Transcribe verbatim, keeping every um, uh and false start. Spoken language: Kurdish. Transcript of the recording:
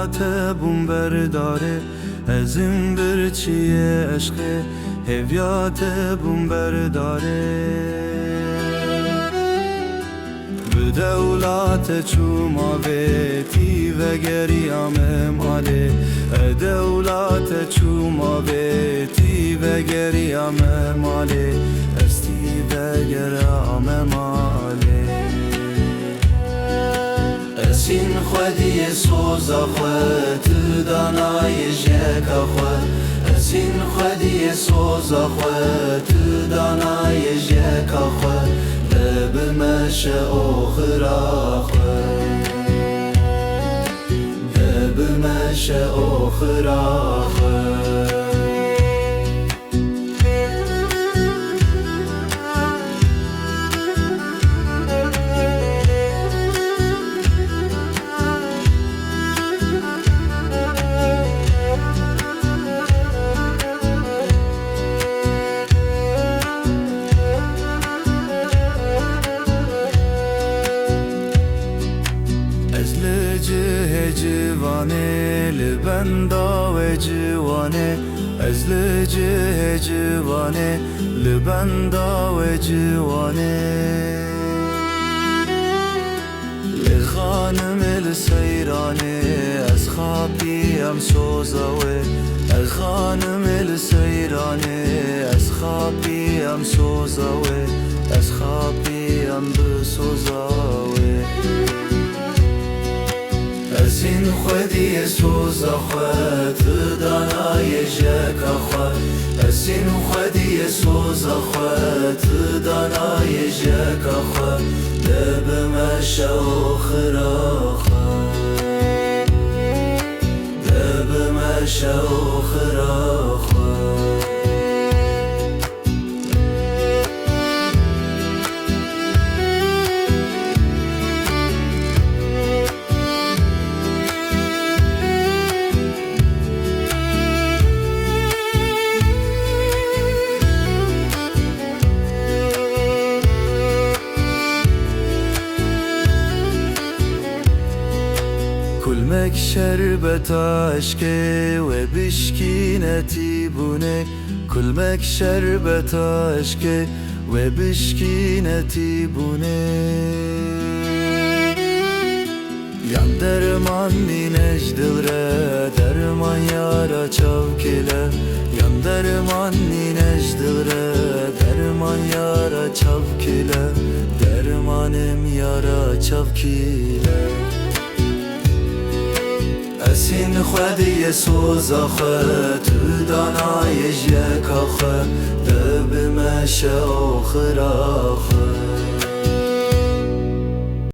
Te bûm berdarê, ez im birçiyê eşqê, hêviya te bûm berdarê. Bi dewla te çûma vê, tî vegeriyame malê. E dewla te çûma vê, tî vegeriyame malê. Ez tî vegerame malê. Ez hîn xwediyê soza xwe, tu danayê jiyeka xwe. Ez hîn xwediyê soza xwe, tu danayê jiyeka xwe. De bimeşe oxira xwe. De bimeşe oxira xwe. Ez li cihê ciwanê, li benda wê ciwanê. Ez li cihê ciwanê, li benda wê ciwanê. Lê xanimê li seyranê, ez xapî em soza wê. Ez xanimê li seyranê, ez xapî em soza wê. Ez xapî em bi soza wê. Ez hîn xwediyê soza xwe, tu danayê jiyeka xwe. Ez hîn xwediyê soza xwe, tu danayê jiyeka xwe. De bimeşe oxira xwe. De bimeşe oxira xwe. Kulmek şerbeta eşkê wê bişkîne tîbûnê. Kulmek şerbeta eşkê wê bişkîne tîbûnê. Yan derman nîne ji dil re, derman yara çavkê le. Yan derman nîne ji dil re, derman yara çavkê le. Dermanê min yara çavkê le. Ez hîn xwediyê soza xwe, tu danayê jiyeka xwe, de bimeşe oxira xwe.